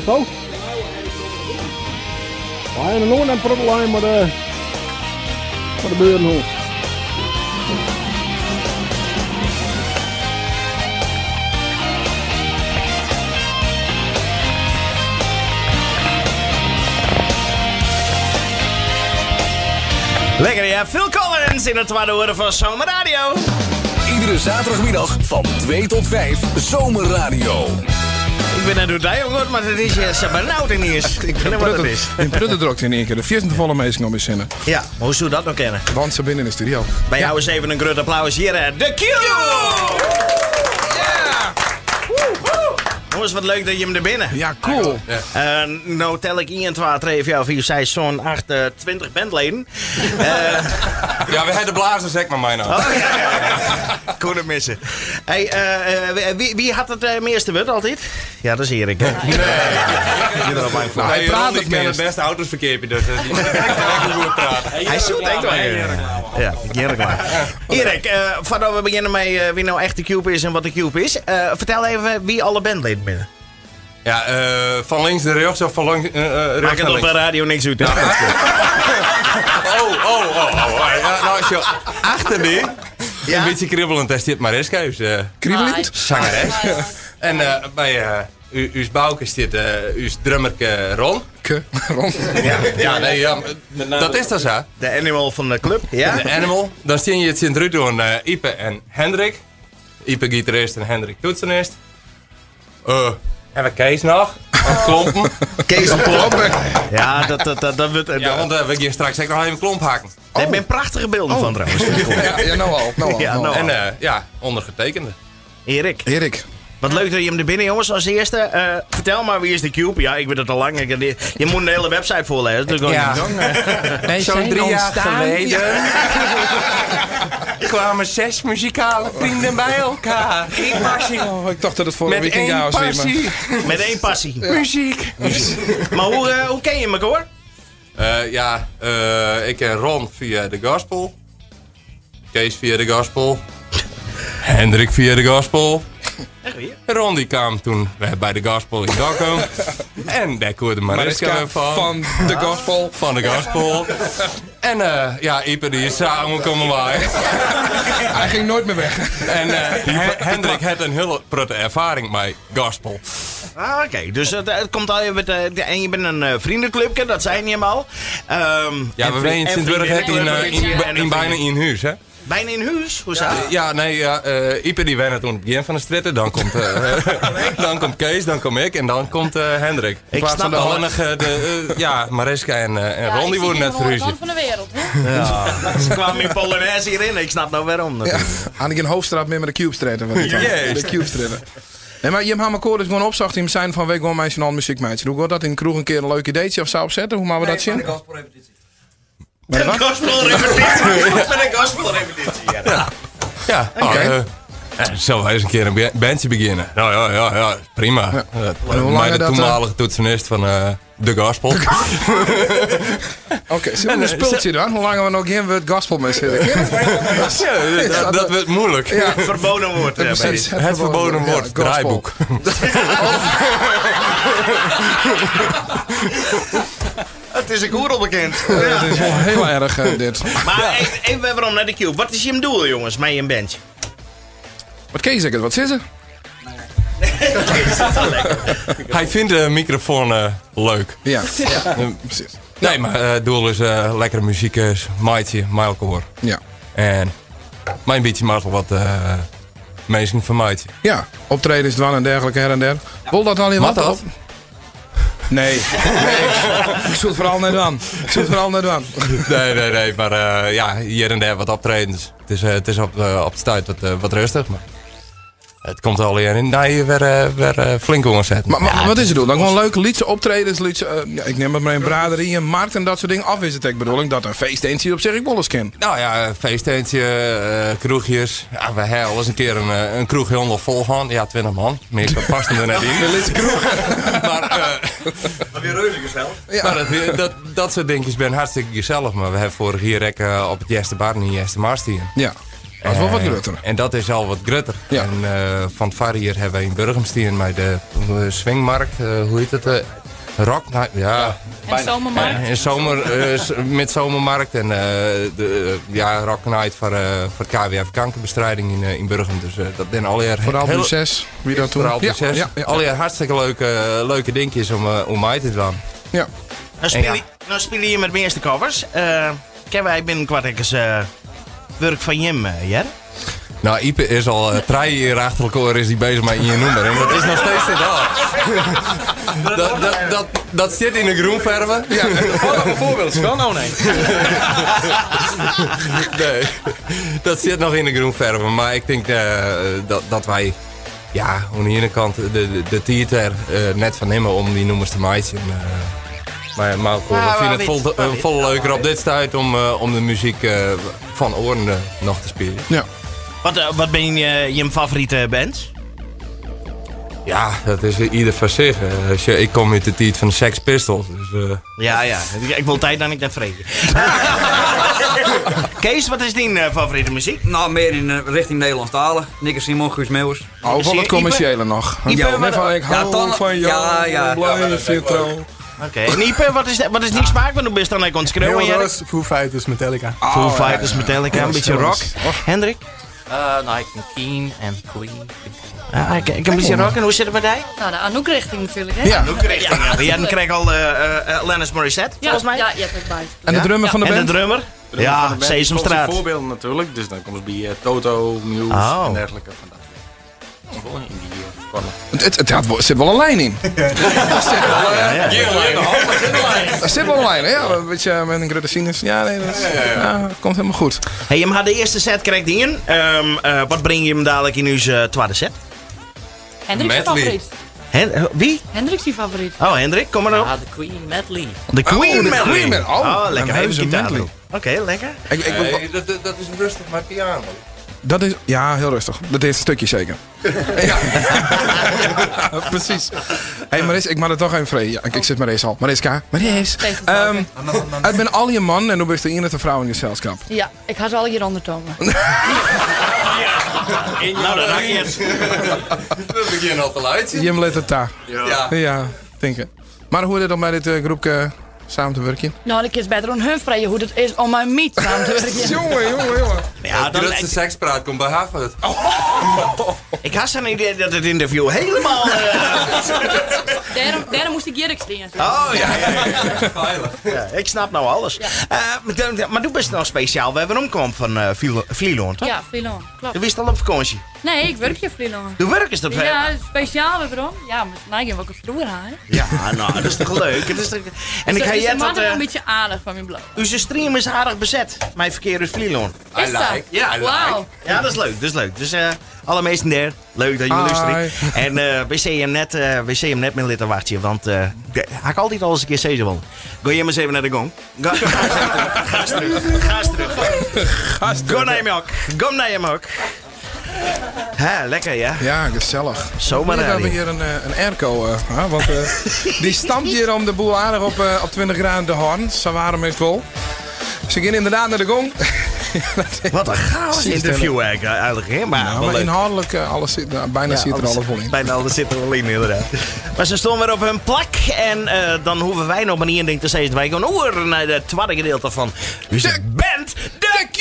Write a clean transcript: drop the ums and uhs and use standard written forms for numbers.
Zo? Wij hebben nog een probleem met de, met de buren. Lekker ja, Phil Collins in het tweede uur van Zomerradio. Iedere zaterdagmiddag van 2 tot 5 Zomerradio. Ik ben net hoe die jongen, maar het is je ze benauwd in is. Ik weet niet wat het is. In Pruttendrok in één keer. De vierste volle mensen nog eens zinnen. Ja, maar hoe zou je dat nou kennen? Want ze binnen in de studio. Bij jou eens even een groot applaus hier, hè. De Q! Jongens, wat leuk dat je hem er binnen. Ja, cool. Nou tel ik 1, 2, 3, 4, 5, 6, 7, 8, 20 bandleden. Ja, we hebben de blazers, zeg maar mij nou. Oh, ja, ja. Kon het missen. Hey, wie had het meeste woord altijd? Ja, dat is Erik. Hè? Nee. Ik ben er al bang voor. Hij Hey, praat Ron, het die kan meest. het beste auto's verkeerd, dus die kan lekker goed praten. Hij zoekt echt wel. Ja, Erik maar. Erik, voordat we beginnen met wie nou echt de Cube is en wat de Cube is. Vertel even wie alle bandleden binnen. Ja, van links naar rechts of van langs, rechts Maakt naar het op links? de radio niks uit. hè? Oh. Ja, nou, als je achter die, Ja? een beetje kribbelend, daar zit Mariska, uw Kriebelend? zangeres. En bij uw Bouke zit uw drummerke Ron. Ke. Ron. Ja, nee, ja, maar dat is dat zo. De animal van de club. Ja? De Animal. Dan zie je het Sint-Ruud Ipe en Hendrik. Ipe gitarist en Hendrik toetsenist. Hebben we Kees nog? Aan het klompen. Kees de Klomp. Ja, dat wordt... Ja, want we gaan straks ook nog even klomp hakken. Daar ben prachtige beelden van trouwens. Ja, ja, nou al. Nou al, Ja, nou al. nou al. En ja, ondergetekende. Erik, Erik. wat leuk dat je hem er binnen, jongens. Als eerste, vertel maar wie is de Cube? Ja, ik weet het al lang. Je moet een hele website voorlezen. Dus Ja. Wij Zo'n zijn 3 jaar ontstaan- geleden kwamen 6 muzikale vrienden bij elkaar. Eén passie. Oh, ik dacht dat het voor een Met weekend één chaos weer. maar- passie. Met één passie. Muziek. Maar hoe ken je me, hoor? Ja, ik ken Ron via de gospel. Kees via de gospel. Hendrik via de gospel. Echt weer? Ron die kwam toen bij de gospel in Dokkum. En daar koerde Mariska Mariska weer van. van de gospel. Van de gospel. En ja, Ipe die is samen komen waaien. Hij ging nooit meer weg. En Hendrik had een hele grote ervaring met gospel. Ah, oké. Dus het komt al met, en je bent een vriendenclubje, dat zei je hem al. Ja, en we weten in en Sint-Wurg vriendinnen- en in bijna in huis, hè? Bijna in huis? Hoe zou Ja, nee, ja, Ipe die went toen het begin van de stritten. Dan komt, dan komt Kees, dan kom ik en dan komt Hendrik. Ik plaats snap van de het. Alleen nog, de, ja, Mariska en Ja, Ron ik die zit worden hier net aan de andere verhuizen. kant van de wereld, hè? Ze kwamen in Polonaise hierin, ik snap nou waarom. natuurlijk. Aan ik in Hoofdstraat meer met de Cube streden. Juist. De Cube streden. Nee, maar Jim Hamerkoor is gewoon opzacht in zijn van week gewoon mijn journaal muziekmeidje. Hoe gaat dat in de kroeg een keer een leuk ideetje of zo opzetten? Hoe maken we dat zien? Met een gospelrepetitie. Met een gospelrepetitie, ja. Ja, Oké. Zullen wij eens een keer een bandje beginnen? Nou ja, ja, ja, prima. En hoe lang maar de dat, toenmalige toetsenist van de gospel. Oké, zullen we een spultje doen? Hoe lang we nog geen woord gospel mee zitten? Ja, dat wordt moeilijk. Ja. Verboden woord. bij Precies, dit. Het verboden Ja, woord, gospel. draaiboek. Het is een koer onbekend. Ja, Het is wel heel erg dit. Maar even waarom naar de Cube. Wat is je doel, jongens, met je bandje? Wat Kees ik het? Wat zit er? Hij vindt de microfoon leuk. Ja, precies. Nee, maar het doel is lekkere muziek, maaitje, met elkaar. Ja. En mijn beetje mazzel wat mensen van maaitje. Ja, optredens dwan en dergelijke her en der. Wil dat al in Mag wat dat? op? Nee. nee. Ik zoek het vooral net aan. Ik zoek het vooral net aan. Nee, maar ja, hier en daar wat optredens. Het is op de tijd wat rustig, maar het komt al in. Nee, weer flink omzetten. Maar wat is het doel? Dan gewoon leuke liedse optredens, liedse, ja, ik neem het maar een braderie, een markt en dat soort dingen. Of is het echt bedoeling dat een feesteentje op zich ik wel eens ken? Nou ja, feesteentje, kroegjes. Ja, we hebben al eens een keer een kroeg helemaal vol gehad. Ja, 20 man. Meer past er net in. De liedse kroeg. Maar, Maar weer reuze gezellig. Ja. maar dat, dat soort dingetjes ben hartstikke gezellig. Maar we hebben vorig jaar ook, op het Jeste Bar in Jeste Marstien. Ja. Dat is wel wat grutter. En dat is al wat grutter. Ja. En van het voorjaar hebben we in Burgum staan bij de swingmarkt. Hoe heet het? Rock? Nou, ja. En zomermarkt. En zomer, met zomermarkt en de Rock Night voor KWF kankerbestrijding in Burgum. Dus dat zijn alweer Vooral heel, B6, wie dat toen. Vooral Ja, B6. ja, ja. Alweer hartstikke leuke dingetjes om mij te doen. Ja. Nou speel, En ja. nou speel je met meeste covers. Kennen wij binnenkort eens werk van Jim, Jer? Nou, Ipe is al 3 jaar achter elkaar is die bezig met je nummer. En dat is nog steeds niet al. Dat zit in de groenverven. Ja. Een voorbeeld van? Oh nee. Nee, dat zit nog in de groenverven. Maar ik denk dat wij, ja, aan de ene kant de theater net van nemen om die nummers te maken. Maar ook, Ja, we vinden het waar weet. vol leuker op dit tijd om de muziek van Oren nog te spelen. Ja. Wat ben je je favoriete band? Ja, dat is ieder voor zich. Ik kom uit de tijd van de Sex Pistols. Dus, Ja, ja. Ik wil tijd dan ik dat vreten. Kees, wat is jouw favoriete muziek? Nou, meer in richting Nederlandstalig. Nick en Simon, Guus Meeuwis. Oh, van het commerciële nog. Ipe, Ja, wat- van ik hou Ja, dan- van jou, ja, ja. blijf je trouw. Oké. En Ipe, wat is die smaak? Want du bist dan ik ontschreeuwen, Heel Jerk. roos, Foo Fighters, Metallica. Foo Oh, ja, Fighters, ja. Metallica, een beetje rock. Hendrik? Nou, ik vind Keen en Queen. Ah, ik een beetje rock. En hoe zit het met jij? Nou, de Anouk-richting natuurlijk, hè? Ja. Richting, ja. Jij krijgt al Alanis Morissette, Ja, volgens mij. Ja, je hebt ook bij. En de drummer van de En de band? drummer? Ja, Sesamstraat. Voorbeelden natuurlijk. Dus dan komt ze bij Toto, Muse Oh. en dergelijke. Van dat. Wel in die corner. Het zit wel een lijn in. Er zit wel, Er zit wel een lijn, hè? Ja, een beetje met een grote sinus. Ja, nee, dat is, ja, komt helemaal goed. Hey, je had de eerste set krijgt die in. Wat breng je hem dadelijk in uw tweede set? Hendrik is Medley. favoriet. Wie? Hendrik is favoriet. Oh, Hendrik, kom maar op. Ah, de Queen medley. De Queen Oh, de medley. Queen medley. Oh, lekker. een Even heuse gitaar medley. doen. Oké, lekker. Ik, Nee, dat is rustig met piano. Dat is, ja, heel rustig. Dat eerste stukje zeker. Ja. Ja, precies. Hey, Maris, ik mag het toch even vrij. Ja, ik zit Maris al. Mariska. Maris. Tegen het Het ben al je man en dan ben je de enige vrouw in je gezelschap. Ja, ik ga ze alle hier ondertomen. Nou, dat raak je het. We beginnen al te luid. Jim let het daar. Ja. Ja, denk ik. Maar hoe is het om bij dit groepje samen te werken? Nou, ik is beter aan hun vrije hoe het is om mijn miet samen te werken. Jongen, jongen, jongen. Ja, De dan, grootste sekspraat komt bij Harvard. ik had zo'n idee dat het interview helemaal... Daarom moest ik Jerk staan. Oh, ja, ja, ja. Veilig. Ja, ik snap nou alles. Maar doe best nog speciaal. We hebben omkwam van Vlieland, toch? Ja, Vlieland, klopt. Je wist al op vakantie. Nee, ik werk hier Vlieland. De werk is dat ver. Ja, speciaal waarom? Ja, maar nou, ik heb ook een vroeger hè. Ja, nou, dat is toch leuk. Het is toch... En ik ga Dus je ze dat... mannen een beetje aardig van mijn blauw. Uw stream is aardig bezet. Mijn verkeer is Vlieland. Is dat? like. Ja, I like. Wauw. Ja, dat is leuk. Dat is leuk. Dus alle meesten daar, leuk dat jullie Hi. luisteren. En we zien hem net, we zien hem net met litten wachtje, want had ik altijd al eens een keer zezen wel. Ga je maar eens even naar de gong. Ga, ga eens terug. Ga eens terug. Ga eens terug. Go naar je ook. Go naar je ook. Hè, lekker ja. Ja, gezellig. Zomaar Hier hebben we radio. hier een airco. Hè, want die stampt hier om de boel aardig op 20 graden de horn. Zo warm is het wel. Ze gaan inderdaad naar de gong. Wat een chaos Zie je interview eigenlijk, hè? Maar, Nou, wel maar leuk. inhoudelijk, alles zit, nou, bijna Ja, zit er alles wel in. Bijna alles zit er wel in, inderdaad. Maar ze stonden weer op hun plak. En dan hoeven wij nog maar één ding te zeggen. Wij gaan over naar het tweede gedeelte van onze band, The Q!